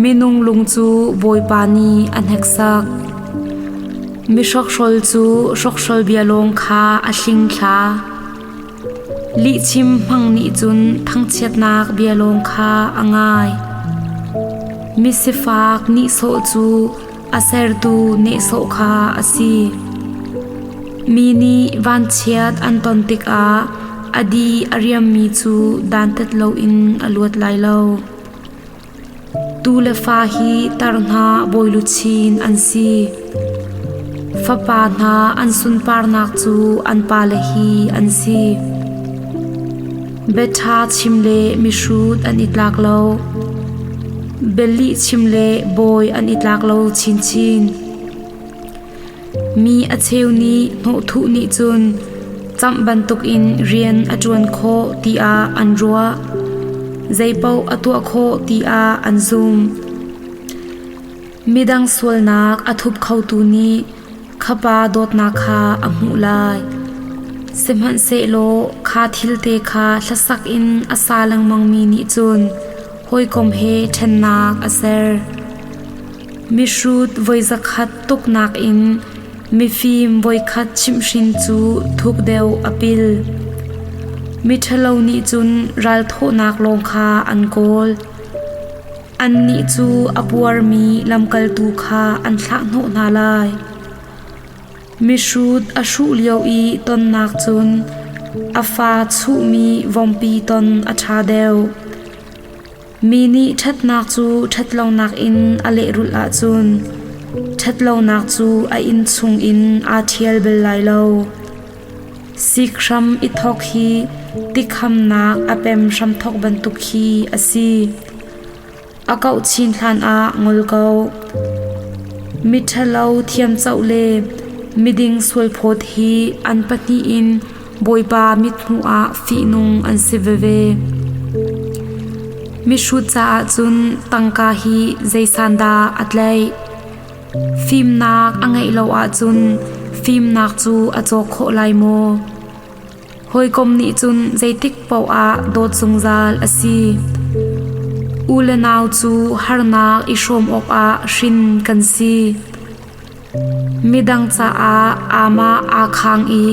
Minung lung cu Bawipa nih a hneksak. Mihrokhrawl cu hrokhrawl bia lawng kha a hlingthla. Lihchim hmang nih cun thangchiatnak bia lawng kha a ngai. Misifak nihsawh cu a sertu nehsawh kha a si. Mi nih vanchiat an ton tikah a di a riammi cu dantat loin a luat lai lo. Tu le fa hi tar hna bawiluchin an si. Fapa hna an sunparnak cu an pale hi an si. Biaṭha chim le mihrut an i tlak lo. Bialih chim le bawi an i tlak lo chinchin. Mi a cheu nih hnawhthuh nih cun camh bantukin rian a ṭuan khawh tiah an ruah. Zeipaoh a tuah khawh tiah an zumh. Midang sualnak a thup khotu nih khapa dawtnak kha a hmuh lai. Sihmanhsehlaw kha thilte kha hlasak in a sa lengmangmi nih cun hawikom he ṭhennak a ser. Mihrut voi zakhat tuknak in mifim voikhat chimhhrin cu thuk deuh a pil. Miṭhalo nih cun ralthawhnak lawng kha an kawl. Annih cu a puarmi lamkaltu kha an thlahhnawh hna lai. Mihrut a hruh lio i tonnak cun a fa chuhmi vompi ton a ṭha deuh. Mi nih ṭhatnak cu ṭhatlonak in a lehrulh ahcun ṭhatlonak cu a inn chungin aa ṭhial bal lai lo. Sik hram i thawk hi tikhamnak a pem hramthawk bantuk khi a si. A kauh chin hlanah ngol ko. Miṭhalo thiamcoh le miding sualphawt hi an pahnih in Bawipa mithmuh ah fihnung an si veve. Mihrut caah cun tangka hi zei san dah a tlaih? Fimnak a ngeih lo ahcun fimnak cu a cawk khawh lai maw? Hawikom nih cun zeitik paoh ah dawt zungzal a si. U le nau cu harnak i hrawm awkah hrin kan si. Midang caah amah aa khang i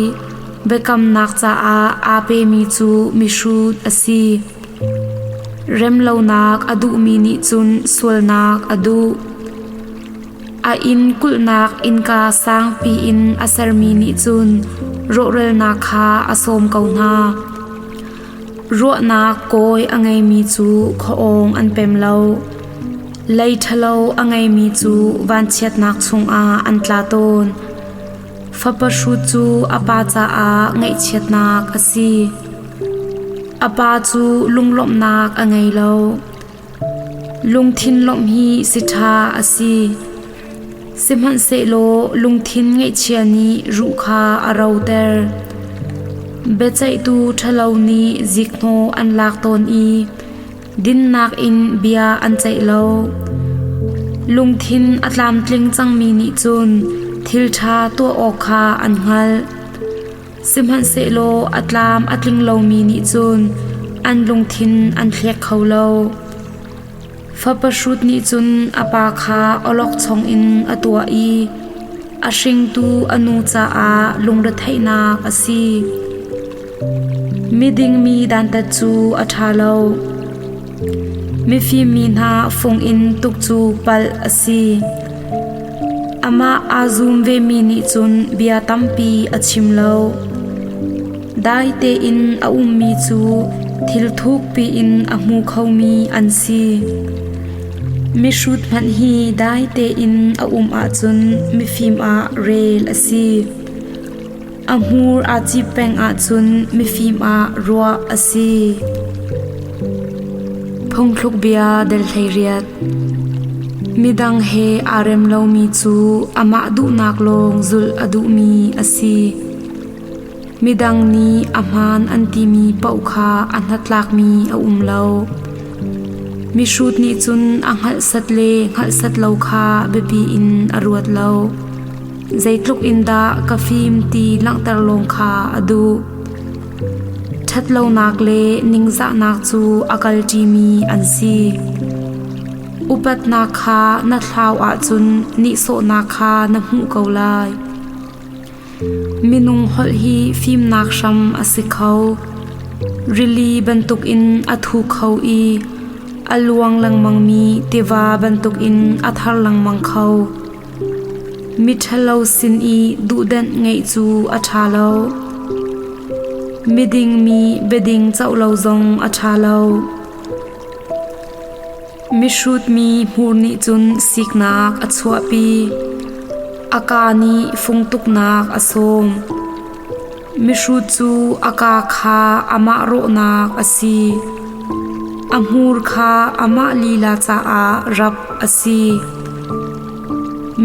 biakamnak caah aa pemi cu mihrut a si. Remlonak a duhmi nih cun sualnak a duh. A inn kulhnak innka sangpi in a sermi nih cun rawhralnak kha a sawm ko hna. Ruahnak kawi a ngeimi cu khuaawng an pem lo. Lei ṭhalo a ngeimi cu vanchiatnak chungah an tla tawn. Fapa hrut cu a pa caah ngaihchiatnak a si. A pa cu lunglawmhnak a ngei lo. Lungthin lawmh hi siṭha a si. Sihmanhsehlaw lungthin ngaihchia nih ruh kha a roter. Biaceihtu ṭhalo nih ziknawh an lak tawn i dinnak in bia an ceih lo. Lungthin a tlamtling cangmi nih cun thil ṭha tuah awk kha an hngalh. Sihmanhsehlaw a tlam a tling lomi nih cun an lungthin an thlek kho lo. Fapa hrut nih cun a pa kha awlokchong in a tuah i a hringtu a nu caah lungretheihnak a si. Miding mi dantat cu a ṭha lo. Mifim mi hna fung in tuk cu palh a si. Amah aa zum vemi nih cun bia tampi a chim lo. Dai tein a ummi cu thil thukpi in a hmu khomi an si. Mihrut hmanh hi dai tein a um ahcun mifim ah rel a si. A hmur aa cip peng ahcun mifim ah ruah a si. Phungthluk bia del 18 Midang he aa rem lomi cu amah duhnak lawng zulh a duhmi a si. Midang nih a hmaan an timi paoh kha a hnatlakmi a um lo. Mihrut nih cun a hngalh sat le hngalh sat lo kha biapi in a ruat lo. Zeitluk in dah ka fim ti langhter lawng kha a duh. Ṭhatlonak le ningzahnak cu a kalṭimi an si. Upatnak kha na thlau ahcun nihsawhnak kha na hmuh ko lai. Minung holh hi fimnak hram a si kho. Rili bantukin a thu kho i a luang lengmangmi tiva bantukin a thar lengmang kho. Miṭhalo sin i duhdenh ngeih cu a ṭha lo. Miding mi biading coh lo zong a ṭha lo. Mihrut mi hmur nih cun siknak a chuahpi. A kaa nih fungtuknak a sawm. Mihrut cu a kaa kha amah rawhnak a si. A hmur kha amah lila caah rap a si.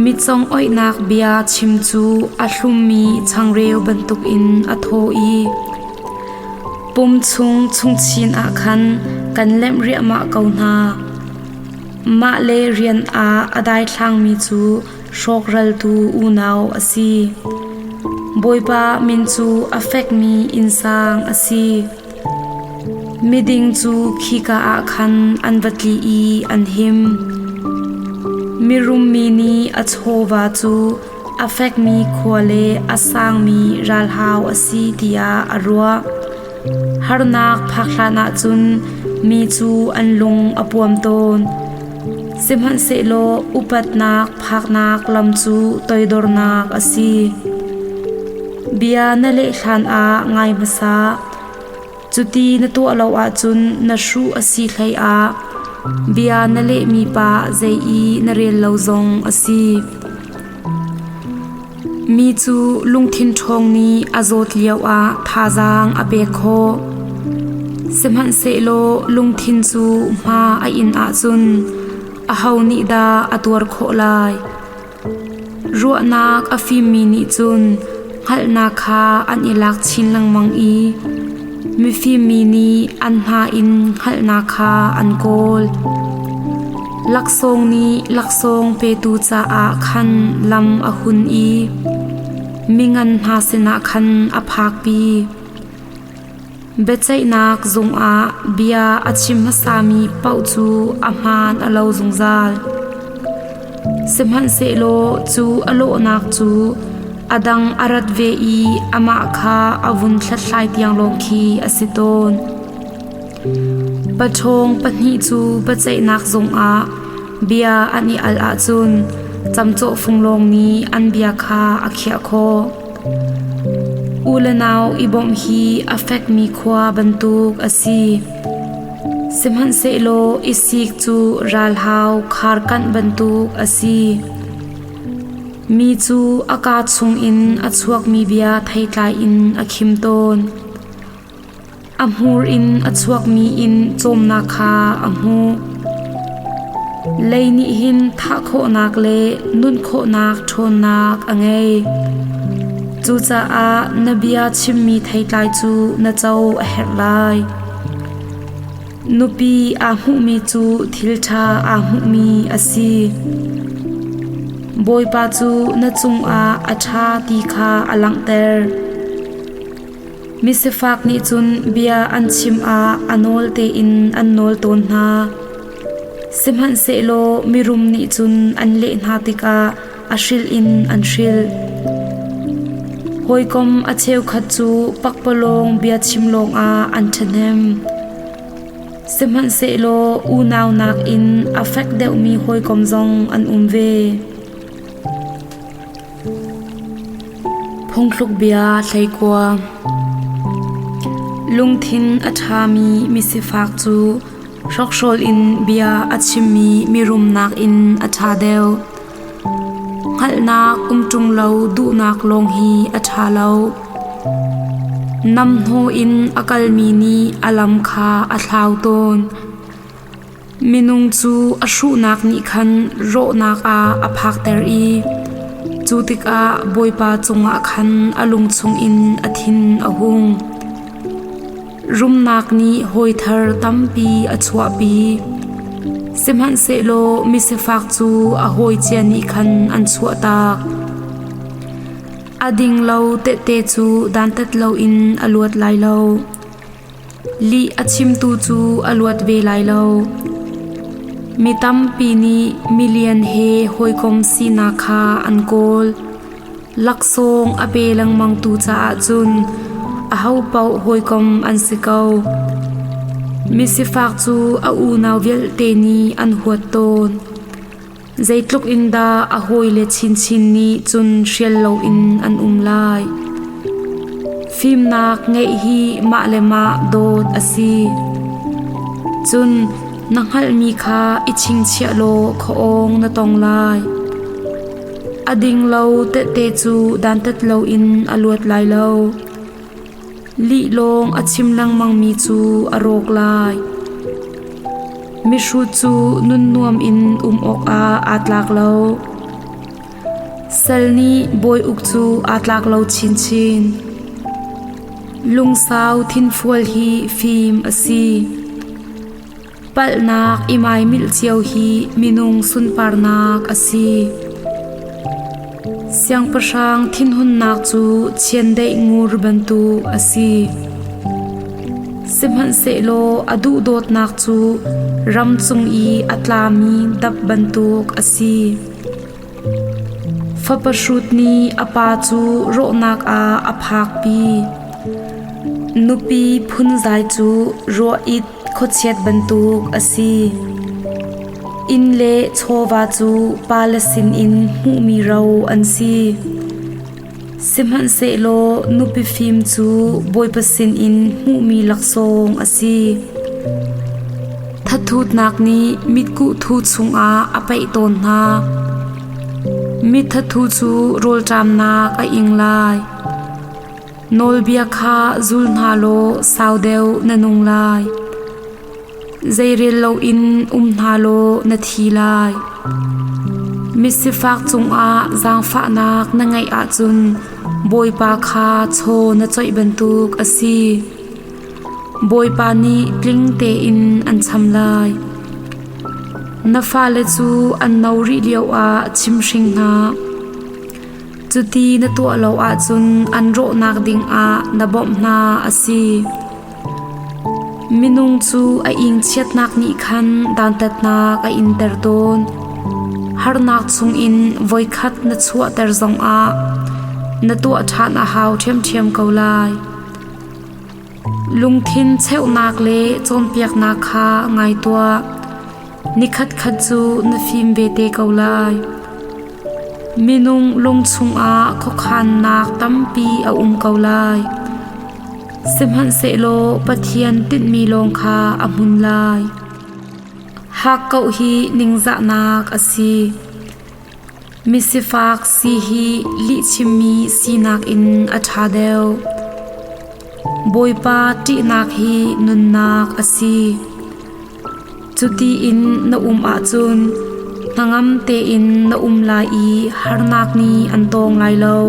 Mitcongoihnak bia chim cu a hlummi changreu bantukin a thaw i pum chung chungchin ah khan kan lemh riahmah ko hna. Mah le rian ah a daithlangmi cu hrawkraltu unau a si. Bawipa min cu a fekmi innsang a si. Miding cu khika ah khan an va tli i an him. Mirum mi nih a chawva cu a fekmi khua le a sangmi ralhau a si tiah a ruah. Harnak phak hlan ahcun mi cu an lung a puam tawn. Sihmanhsehlaw upatnak phaknak lam cu toidornak a si. Bia na leh hlan ah ngai hmasa. Cuti na tuah lo ahcun na hruh a si hlei ah bia na lehmi pa zei i na rel lo zong a si. Mi cu lungthin ṭhawng nih a zawt lioah thazaang a pek khawh. Sihmanhsehlaw lungthin cu hma a in ahcun aho nih dah a tuar khawh lai? Ruahnak a fimmi nih cun hngalhnak kha an i lak chin lengmang i mifim mi nih an hna in hngalhnak kha an kawl. Laksawng nih laksawng petu caah khan lam a hun i mingan hna sinah khan a phakpi. Biaceihnak zung ah bia a chim hmasami paoh cu a hmaan a lo zungzal. Sihmanhsehlaw cu a lawhnak cu a dang a rat ve i amah kha a vun hlathlai tiang lawng khi a si tawn. Paṭhawng pahnih cu biaceihnak zung ah bia an i al ahcun camcawh fung lawng nih an bia kha a khiah khawh. U le nau i bawmh hi a fekmi khua bantuk a si. Sihmanhsehlaw i sik cu ralhau kharkanh bantuk a si. Mi cu a kaa chungin a chuakmi bia theitlai in a khim tawn. A hmur in a chuakmi in cawmnak kha a hmuh. Lei nih hin thah khawhnak le nun khawhnak ṭhawnnak a ngei. Cucaah na bia chimmi theitlai cu na co a herh lai. Nupi aa hmuhmi cu thil ṭha aa hmuhmi a si. Bawipa cu na cungah a ṭha ti kha a langhter. Misifak nih cun bia an chim ah a nawl tein an nawl tawn hna. Sihmanhsehlaw mirum nih cun an leh hna tikah a hrilh in an hrilh. Hawikom a cheukhat cu pakpalawng bia chim lawngah an ṭhahnem. Sihmanhsehlaw unau nakin a fek deuhmi hawikom zong an um ve. Phungthluk bia hleikua. Lungthin a ṭhami misifak cu hrokhrawl in bia a chimmi mirum nakin a ṭha deuh. Hngalhnak um ṭung lo duhnak lawng hi a ṭha lo. Namhnaw in a kalmi nih a lam kha a thlau tawn. Minung cu a hruhnak nih khan rawhnak ah a phakter i cu tikah Bawipa cungah khan a lung chungin a thin a hung. Rumnak nih hawi thar tampi a chuahpi. Sihmanhsehlaw misifak cu a hawi cia nih khan an chuahtak. A ding lo tehte cu dantat loin a luat lai lo. Lih a chimtu cu a luat ve lai lo. Mi tampi nih milian he hawikom sinak kha an kawl. Laksawng a pe lengmangtu caah cun ahopaoh hawikom an si ko. Misifak cu a unau vialte nih an huat tawn. Zeitluk in dah a hawile chinchin nih cun hrial loin an um lai. Fimnak ngeih hi mah le mah dawt a si. Cun na hngalhmi kha i chingchiah law khuaawng na tong lai. A ding lo tehte cu dantat loin a luat lai lo. Lih lawng a chim lengmangmi cu a rawk lai. Mihrut cu nun nuam in um awkah aa tlak lo. Sal nih bawi uk cu aa tlak lo chinchin. Lungsau thinfual hi fim a si. Palhnak i maimilh cio hi minung sunparnak a si. Siangpahrang thinhunnak cu chiandeih ngur bantuk a si. Sihmanhsehlaw a duhdawtnak cu ram cung i a tlami dap bantuk a si. Fapa hrut nih a pa cu rawhnak ah a phakpi. Nupi phunzai cu ruah it khuachiat bantuk a si. Inn le chawva cu pale sinin hmuhmi ro an si. Sihmanhsehlaw nupi fim cu Bawipa sinin hmuhmi laksawng a si. Thathutnak nih mitkuh thu chungah a paih tawn hna. Mithathu cu rawlṭamnak a ing lai. Nawlbia kha zul hna law sau deuh na nung lai. Zeirel loin um hna law na thi lai. Misifak cungah zaangfahnak na ngeih ahcun Bawipa kha chaw na coih bantuk a si. Bawipa nih tling tein an cham lai. Na fale cu an no rih lioah chimhring hna. Cuti na tuah lo ahcun an rawhnak dingah na bawmh hna a si. Minung cu a ingchiatnak nih khan dantatnak a inter tawn. Harnak chungin voikhat na chuahter zongah na tuah ṭhan a hau ṭhiamṭhiam ko lai. Lungthin cheuhnak le cawnpiaknak kha ngai tuah. Nikhatkhat cu na fim ve te ko lai. Minung lung chungah khuakhannak tampi a um ko lai. Sihmanhsehlaw Pathian tinhmi lawng kha a hmun lai. Hakkauh hi ningzahnak a si. Misifak si hi lihchimmi sinak in a ṭha deuh. Bawipa ṭihnak hi nunnak a si. Cuti in na um ahcun hnangam tein na um lai i harnak nih an tawng lai lo.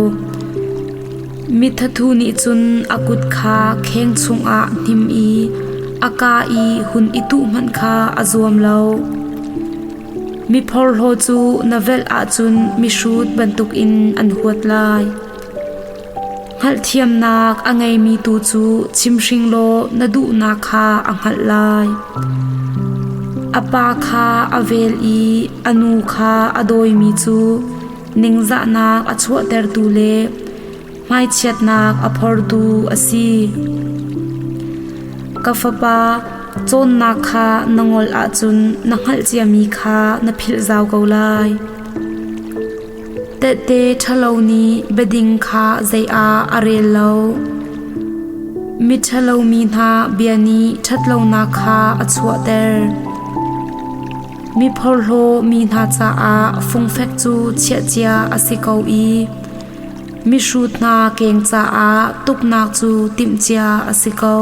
Mithathu nih cun a kut kha kheng chungah hnim i a kaa i hun i tuh hmanh kha a zuam lo. Mi phorhlaw cu na velh ahcun mihrut bantukin an huat lai. Hngalhthiamnak a ngeimi tu cu chimhring law na duhnak kha a hngalh lai. A pa kha a vel i a nu kha a dawimi cu ningzahnak a chuahtertu le hmaichiatnak a phortu a si. Ka fapa, cawnnak kha na ngol ahcun na hngalh ciami kha na philh zau ko lai. Tehte ṭhalo nih biading kha zei ah a rel lo. Miṭhalo mi hna bia nih ṭhatlonak kha a chuahter. Mi phorhlaw mi hna caah fungfek cu chiahcia a si ko i mihrut hna keng caah tuknak cu timhcia a si ko.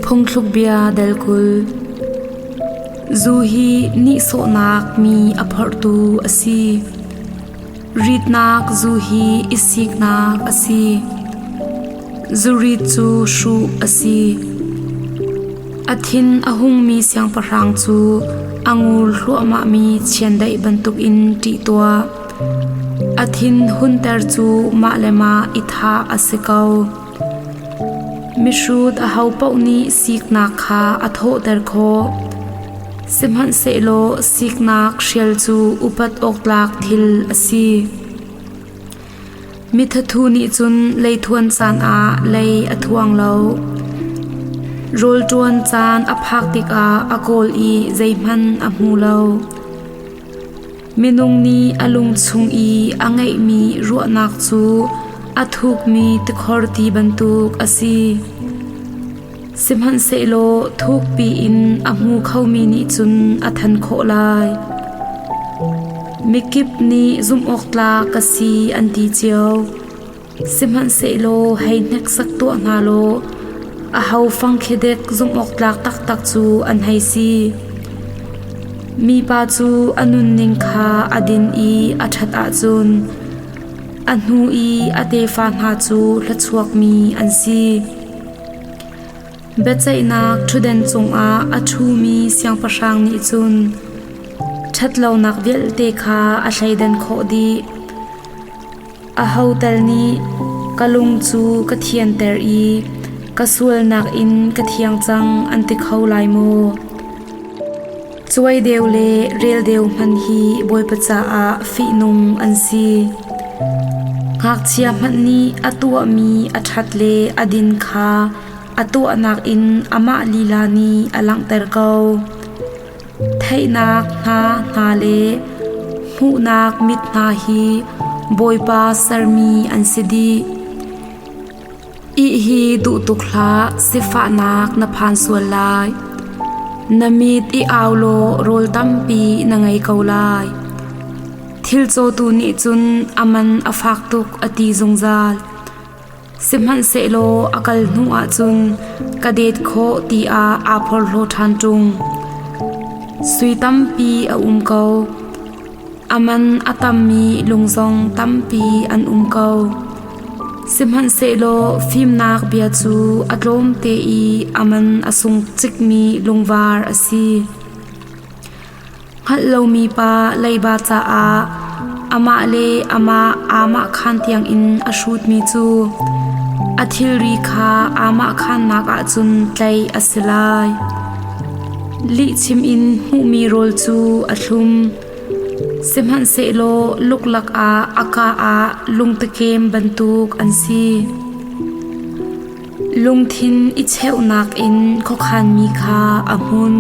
Phungthluk bia del 20. Zu hi nihsawhnak mi a phorhtu a si. Ritnak zu hi i siknak a si. Zurit cu hruh a si. A thin a hungmi siangpahrang cu a ngur hluahmahmi chiandeih bantukin ṭih tuah. A thin hunter cu mah le mah i thah a si ko. Mihrut ahopaoh nih siknak kha a thawhter khawh. Sihmanhsehlaw siknak hrial cu upat awktlak thil a si. Mithathu nih cun leithuan caan ah lei a thuang lo. Rawlṭuan caan a phak tikah a kawl i zeihmanh a hmu lo. Minung nih a lung chung i a ngeihmi ruahnak cu a thukmi tikhor ti bantuk a si. Sihmanhsehlaw thukpi in a hmu khomi nih cun a than khawh lai. Mikip nih zumhawktlak ka si an ti cio. Sihmanhsehlaw hei hneksak tuah hna law aho fang khi dek zumhawktlak taktak cu an hei si. Mipa cu a nunning kha a din i a ṭhat ahcun a hnu i a tefa hna cu hluachuakmi an si. Biaceihnak ṭhutden cungah a ṭhumi siangpahrang nih cun ṭhatlonak vialte kha a thleidan khawh dih. Aho tal nih ka lung cu ka thianter i ka sualnak in ka thiang cang an ti kho lai maw? Cuai deu le rel deu hmanh hi Bawipa caah fihnung an si. Ngakchia hmanh nih a tuahmi a ṭhat le a din kha a tuahnak in amah lila nih a langhter ko. Theihnak hna hna le hmuhnak mit hna hi Bawipa sermi an si dih. Ih hi duh tuk hlah, sifahnak na phan sual lai. Na mit i au law rawl tampi na ngei ko lai. Thil cawtu nih cun a man a fak tuk a ti zungzal. Sihmanhsehlaw a kal hnu ahcun ka det khawh tiah aa phorhlaw ṭhan ṭung. Sui tampi a um ko. A man a tammi lung zong tampi an um ko. Sihmanhsehlaw fimnak bia cu a tlawmte i a man a sung cikmi lungvar a si. Hngalh lomi pa leiba caah amah le amah aamahkhan tiangin a hrutmi cu a thilri kha aamahkhannak ahcun tlaih a si lai. Lihchim in hmuhmi rawl cu a thlum. Sihmanhsehlaw luklak ah a kaa ah lungtekem bantuk an si. Lungthin i cheuhnak in khuakhanmi kha a hmun.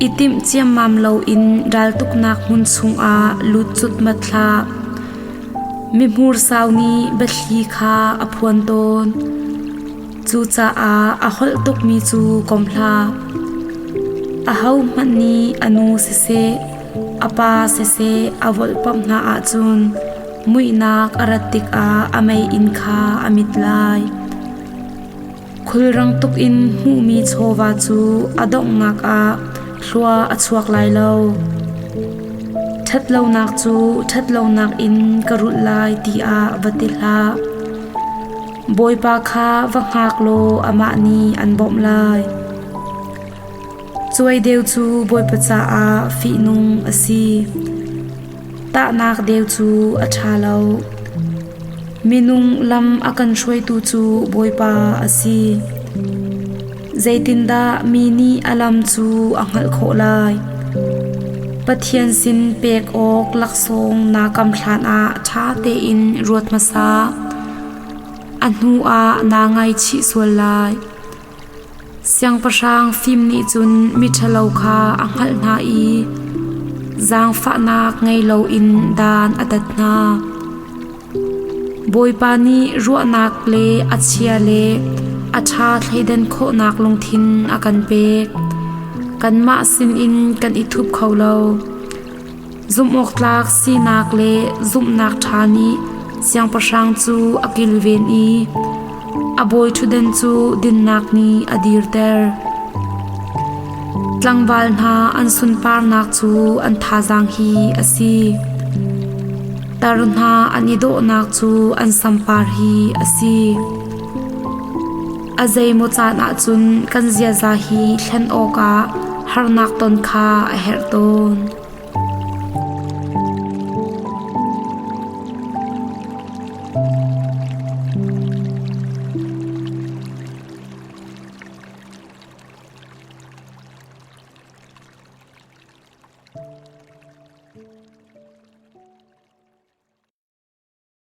I timh ciammam loin raltuknak hmun chungah lut cutmat hlah. Mihmur sau nih biathli kha a phuan tawn. Cucaah a holh tukmi cu kom hlah. Ahohmanh nih a nu siseh, a pa siseh a volhpamh hna ahcun muihnak a rat tikah a meiinn kha a mit lai. Khulrang tuk in hmuhmi chawva cu a donghnak ah thlua a chuak lai lo. Ṭhatlonak cu ṭhatlonak in ka rulh lai tiah va ti hlah. Bawipa kha va hngak law amah nih an bawmh lai. Cuai deu cu Bawipa caah fihnung a si. Tahnak deu cu a ṭha lo. Minung lam a kan hruaitu cu Bawipa a si. Zeitindah mi nih a lam cu a hngalh khawh lai? Pathian sin pek awk laksawng naa kam hlanah ṭha tein ruat hmasa. A hnuah naa ngaichih sual lai. Siangpahrang fim nih cun miṭhalo kha a hngalh hna i zaangfahnak ngei loin dan a tat hna. Bawipa nih ruahnak le a chia le a ṭha thleidan khawhnak lungthin a kan pek. Kanmah sinin kan i thup kho lo. Zumhawktlak sinak le zumhnak ṭha nih siangpahrang cu a kilven i a bawiṭhutdan cu dinnak nih a dirter. Tlangval hna an sunparnak cu an thazaang hi a si. Tar hna an i dawhnak cu an sampar hi a si. A zeimaw caan ahcun kan ziaza hi thlen awkah harnak ton kha a herh tawn.